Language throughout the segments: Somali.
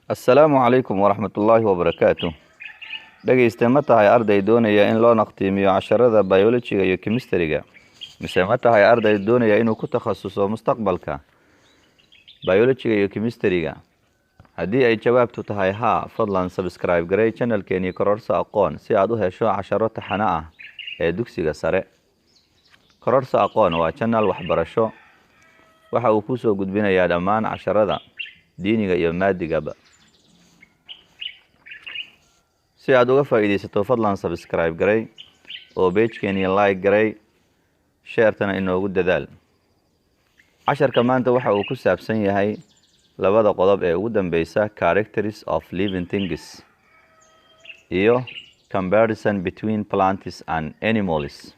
Assalaamu calaykum waraxmatullaahi wabarakaatu. Dhegayste, ma tahay arday doonaya in loo naqtiimiyo casharada biology-ga iyo chemistry-ga, mise ma tahay arday doonaya inuu ku takhasuso mustaqbalka biology-ga iyo chemistry-ga? Haddii ay jawaabtu tahay haa, fadlan subscribe garey channelkeenii Kororso Aqoon si aad u hesho casharo taxane ah ee dugsiga sare. Kororso Aqoon waa channel waxbarasho. Waxa uu kusoo gudbinayaa dhammaan casharada diiniga iyo maadigaba. Si aad uga faa'iidaysato, fadlan subscribe garey oo page-keenii like garey, share-tana inoogu dadaal. Casharka maanta waxa uu ku saabsan yahay labada qodob ee ugu dambeysa, characters of living things iyo comparison between plants and animals.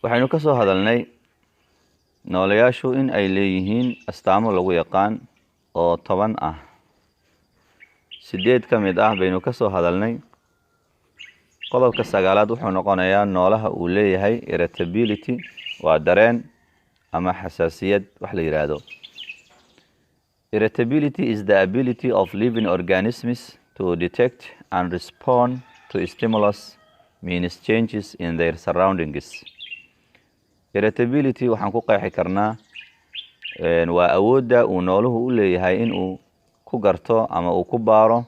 Waxaynu ka soo hadalnay noolayaashu in ay leeyihiin astaamo lagu yaqaan oo 10 ah. Sideed ka mid ah baynu ka soo hadalnay. Qodobka sagaalaad wuxuu noqonayaa noolaha uu leeyahay irritability, waa dareen ama xasaasiyad wax la yidhaahdo. Irritability is the ability of living organisms to detect and respond to stimulus, means changes in their surroundings. Irritability waxaan ku qeexi karnaa waa awoodda uu nooluhu u leeyahay in uu ku garto ama uu ku baaro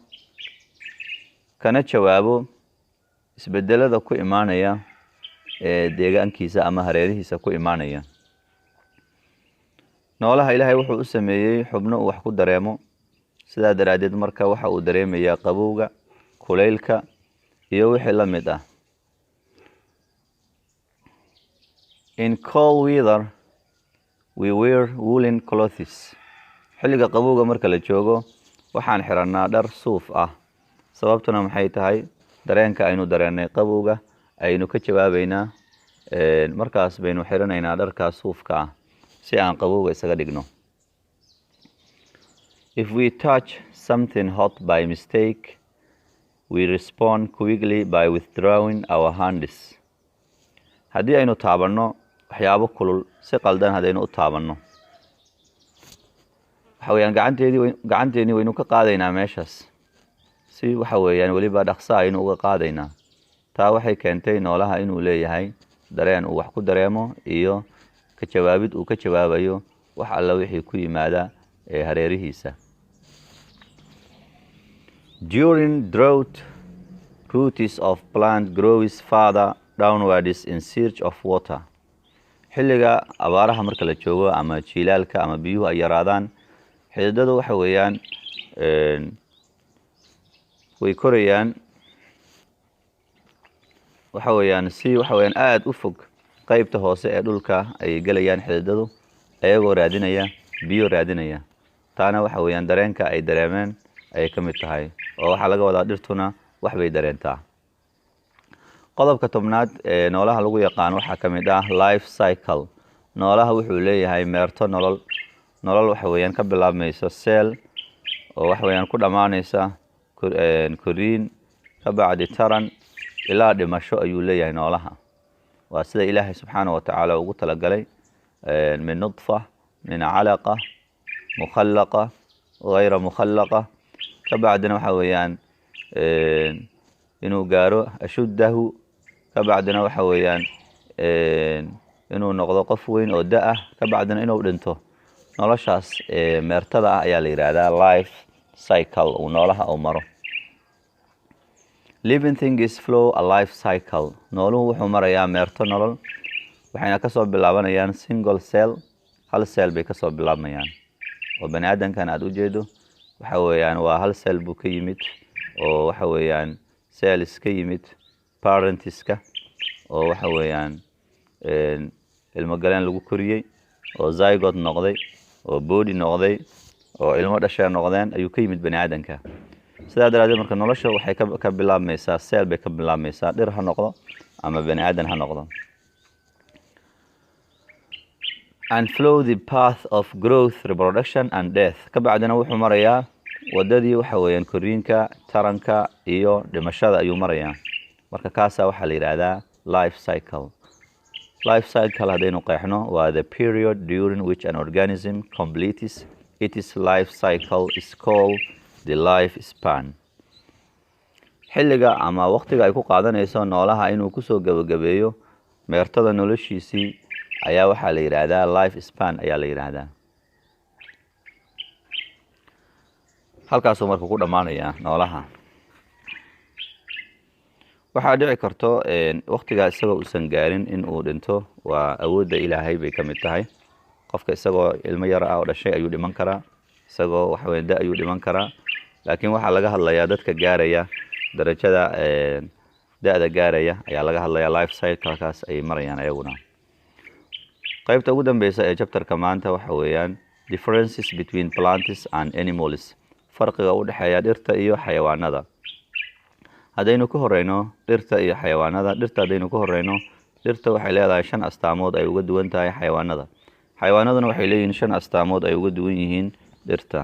kana jawaabo isbedelada ku imaanaya ee deegaankiisa ama hareerihiisa ku imaanaya. Noolaha Ilaahay wuxuu u sameeyey xubno uu wax ku dareemo. Sidaa daraaddeed marka waxa uu dareemayaa qabowga, kulaylka iyo wixii la mid ah. In cold weather we wear woolen clothes. Xilliga qabowga marka la joogo waxaan xirannaa dhar suuf ah. Sababtuna maxay tahay? Dareenka aynu dareennay qabowga aynu ka jawaabeynaa. Markaas baynu xiranaynaa dharkaas suufka ah si aan qabowga isaga dhigno. If we touch something hot by mistake, we respond quickly by withdrawing our hands. Haddii aynu taabanno waxyaabo kulul si qaldan, haddaynu u taabanno, waxa weeyaan gacanteedii, gacanteennii waynu ka qaadaynaa meeshaas. Si waxa weeyaan weliba dhaqso aynu uga qaadaynaa. Taa waxay keentay noolaha inuu leeyahay dareen uu wax ku dareemo iyo ka jawaabid uu ka jawaabayo wax alla wixii ku yimaada ee hareerihiisa. During drought, roots of plant grows farther downwards in search of water. Xilliga abaaraha marka la joogo ama jiilaalka ama biyuhu ay yaraadaan, xididadu waxa weeyaan way korayaan, waxa weeyaan si waxa weeyaan aada u fog. Qeybta hoose ee dhulka ayay gelayaan xididadu ayagoo raadinaya biyo raadinaya. Taana waxa weeyaan dareenka ay dareemeen ayay ka mid tahay, oo waxaa laga wadaa dhirtuna wax bay dareentaa. Qodobka 10aad ee noolaha lagu yaqaan waxaa ka mid ah life cycle. Noolaha wuxuu leeyahay meerto nolol. Nolol waxa weeyaan ka bilaabmaysa cell oo waxa weeyaan ku dhammaanaysa koriin, ka bacdi taran ilaa dhimasho ayuu leeyahay noolaha. Waa sida Ilaahay subxaana wa tacaala ugu talagalay: min nudfa, min calaqa mukhallaqa, hayra mukhallaqa, ka bacdina waxa weeyaan inuu gaaro ashuddahu, ka bacdina waxa weeyaan inuu noqdo qof weyn oo da ah, ka bacdina inuu dhinto. Noloshaas meertada ah ayaa la yidhaahdaa life cycle uu noolaha uu maro. Living things follow a life cycle. Nooluhu wuxuu marayaa meerto nolol, waxayna kasoo bilaabanayaan single cell. Hal cell bay kasoo bilaabmayaan, oo bani aadamkan aada ujeedo waxa weeyaan waa hal cell buu ka yimid, oo waxa weeyaan cells ka yimid parentska, oo waxa weeyaan ilmo galeen lagu koriyey, oo zygote noqday, oo body noqday, oo ilmo dhashee noqdeen ayuu ka yimid bani aadamka. Sidaa daraadeed marka nolosha waxay ka bilaabmaysaa cell bay ka bilaabmaysaa, dhir ha noqdo ama bani aadan ha noqdo. And follow the path of growth, reproduction and death. Ka bacdina wuxuu marayaa wadadii waxa weeyaan koriinka, taranka iyo dhimashada ayuu marayaa. Marka kaasaa waxaa la yidhaahdaa life cycle. Life cycle haddaynu qeexno, waa the period during which an organism completes Its life cycle is called the life span. Xilliga ama waqtiga ay ku qaadanayso noolaha inuu kusoo gabagabeeyo meertada noloshiisii ayaa waxaa la yidhaahdaa life span ayaa la yidhaahdaa. Halkaasuu marka ku dhammaanayaa noolaha. Waxaa dhici karto waqtigaa isagoo uusan gaarin in uu dhinto. Waa awoodda Ilaahay bay ka mid tahay. Qofka isagoo ilmo yar ah oo dhashay ayuu dhiman karaa, isagoo waxaweya da ayuu dhiman karaa, laakiin waxaa laga hadlayaa dadka gaaraya darajada da-da gaaraya ayaa laga hadlayaa. Life cyclekaas ayay marayaan ayaguna. Qaybta ugu dambeysa ee chapterka maanta waxa weeyaan differences between plants and animals, farqiga u dhexeeya dhirta iyo xayawaanada. Haddaynu ka horeyno dhirta iyo xayawaanada, dhirta haddaynu ka horeyno, dhirta waxay leedahay shan astaamood ay uga duwan tahay xayawaanada. Xayawaanaduna waxay leeyihiin shan astaamood ay uga duwan yihiin dhirta.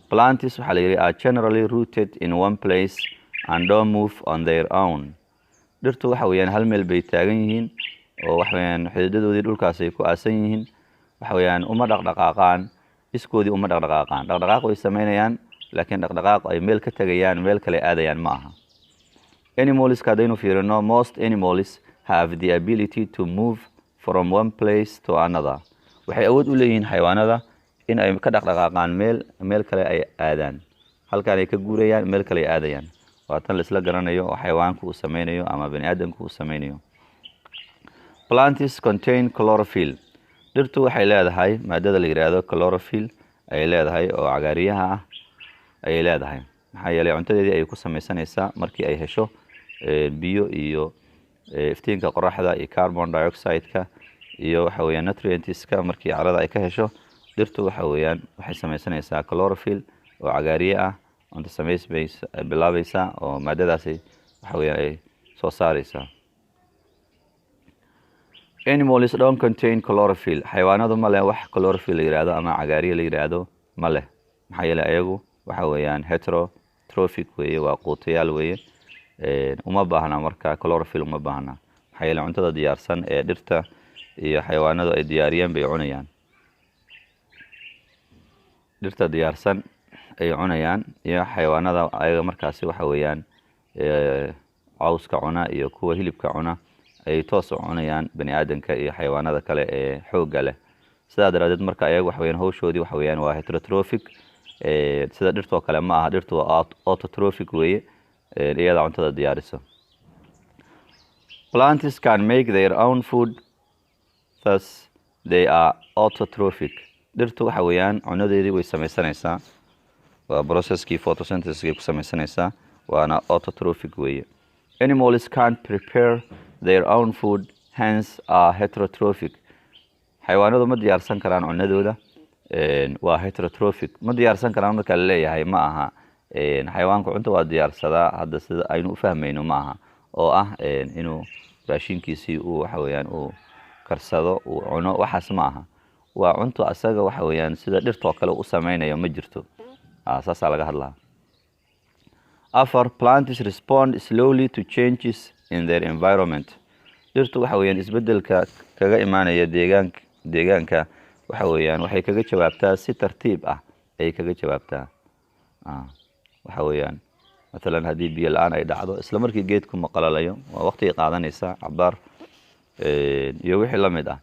Plants, waxaa la yidhi, are generally rooted in one place and don't move on their own. Dhirtu waxa weeyaan hal meel bay taagan yihiin oo waxa weeyaan xididadoodii dhulkaas ay ku aasan yihiin. Waxa weeyaan uma dhaqdhaqaaqaan iskoodii, uma dhaqdhaqaaqaan. Dhaqdhaqaaq way samaynayaan, laakiin dhaqdhaqaaq ay meel ka tegayaan meel kale aadayaan ma aha. Animalska haddaynu fiirino, most animals have the ability to move from one place to another. Waxay awood u leeyihiin xayawaanada in ay ka dhaqdhaqaaqaan meel, meel kale ay aadaan. Halkaan ay ka guurayaan, meel kale ay aadayaan. Waa tan laisla garanayo oo xayawaanku uu sameynayo ama bani aadamku uu sameynayo. Plants contain chlorophyll. Dhirtu waxay leedahay maadada la yidhaahdo chlorophyll ayay leedahay oo cagaariyaha ah ayay leedahay, maxaa yeelay cuntadeedii ayay ku sameysanaysaa markii ay hesho biyo iyo iftiinka qoraxda iyo carbon dioxide-ka iyo waxa weeyaan nutrientska. Markii carada ay ka hesho, dhirtu waxa weeyaan waxay sameysanaysaa chlorophyll oo cagaariye ah. Cunto samays bay bilaabaysaa oo maadadaasi waxa weeyaan ay soo saareysaa. Animals don't contain chlorophyll. Xayawaanadu ma leh wax chlorophyll la yidhaahdo ama cagaariye la yidhaahdo ma leh, maxaa yeelay ayagu waxa weeyaan heterotrophic weeye, waa quutayaal weeye. Uma baahna marka chlorophyll uma baahna, maxaa yeelay cuntada diyaarsan ee dhirta iyo xayawaanadu ay diyaariyeen bay cunayaan. Dhirta diyaarsan ay cunayaan iyo xayawaanada ayaga markaasi waxa weeyaan cawska cuna iyo kuwa hilibka cuna ay toos u cunayaan bani aadamka iyo xayawaanada kale ee xoogga leh. Sidaa daraadeed marka ayaga waxa weyaan hawshoodii waxa weeyaan waa heterotrophic, sida dhirtoo kale ma aha. Dhirtu waa autotrophic weeye, iyada cuntada diyaariso. Plants can make their own food, thus they are autotrophic. Dhirtu waxa weeyaan cunadeedii way samaysanaysaa, waa processkii photosynthesiskay ku samaysanaysaa, waana autotrophic weeye. Animals can't prepare their own food, hence are heterotrophic. Xayawaanadu ma diyaarsan karaan cunadooda, waa heterotrophic. Ma diyaarsan karaan marka la leeyahay ma aha xayawaanku cunto waa diyaarsadaa hadda sida aynu u fahmayno ma aha, oo ah inuu raashinkiisii uu waxa weeyaan uu karsado, uu cuno, waxaas ma aha. Waa cunto asaga waxa weeyaan sida dhirtoo kale u sameynayo ma jirto, saasaa laga hadlaa. Afar, plants respond slowly to changes in their environment. Dhirtu waxa weeyaan isbeddelka kaga imaanaya deegaanka waxa weeyaan waxay kaga jawaabtaa si tartiib ah ayay kaga jawaabtaa. Waxa weeyaan matalan haddii biyo la-aan ay dhacdo, isla markii geedku ma qalalayo, waa waqtigay qaadanaysaa cabaar iyo wixii la mid ah.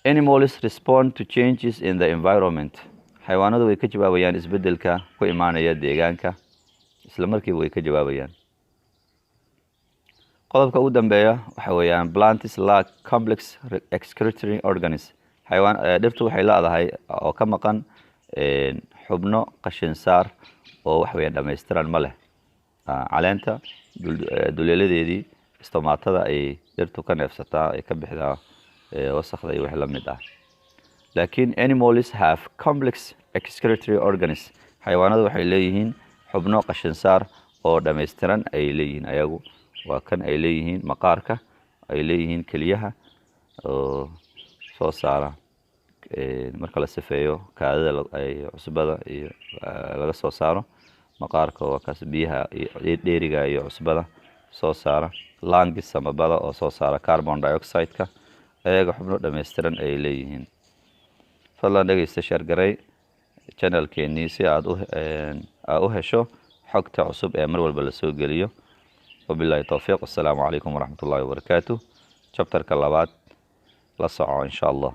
Animals respond to changes in the environment. Xayawaanadu way ka jawaabayaan isbeddelka ku imaanaya deegaanka, isla markiiba way ka jawaabayaan. Qodobka ugu dambeeya waxa weeyaan plants lack complex excretory organs. Xayawaan dhirtu waxay leedahay oo ka maqan xubno qashin saar oo wax weeyaan dhammaystiran ma leh. Caleenta duleeladeedii, stomatada, ay dhirtu ka neefsataa, ay ka bixdaa wasakhda iyo wixii la mid ah, laakiin animals have complex excretory organs. Xayawaanadu waxay leeyihiin xubno qashin saar oo dhammaystiran ay leeyihiin. Ayagu waa kan ay leeyihiin maqaarka, ay leeyihiin keliyaha oo soo saara marka la sifeeyo kaadida ay cusbada iyo laga soo saaro. Maqaarka waa kaas biyaha dheeriga iyo cusbada soo saara. Lungs, samabada oo soo saara carbon dioxide-ka. Ayaga xubno dhammaystiran ay leeyihiin. Fadlan dhegeysta, share garay channelkeenii si aad u hesho xogta cusub ee mar walba lasoo geliyo. Wabillahi towfiiq. Assalaamu calaykum waraxmat ullahi wabarakaatu. Chapterka labaad la soco, insha Allah.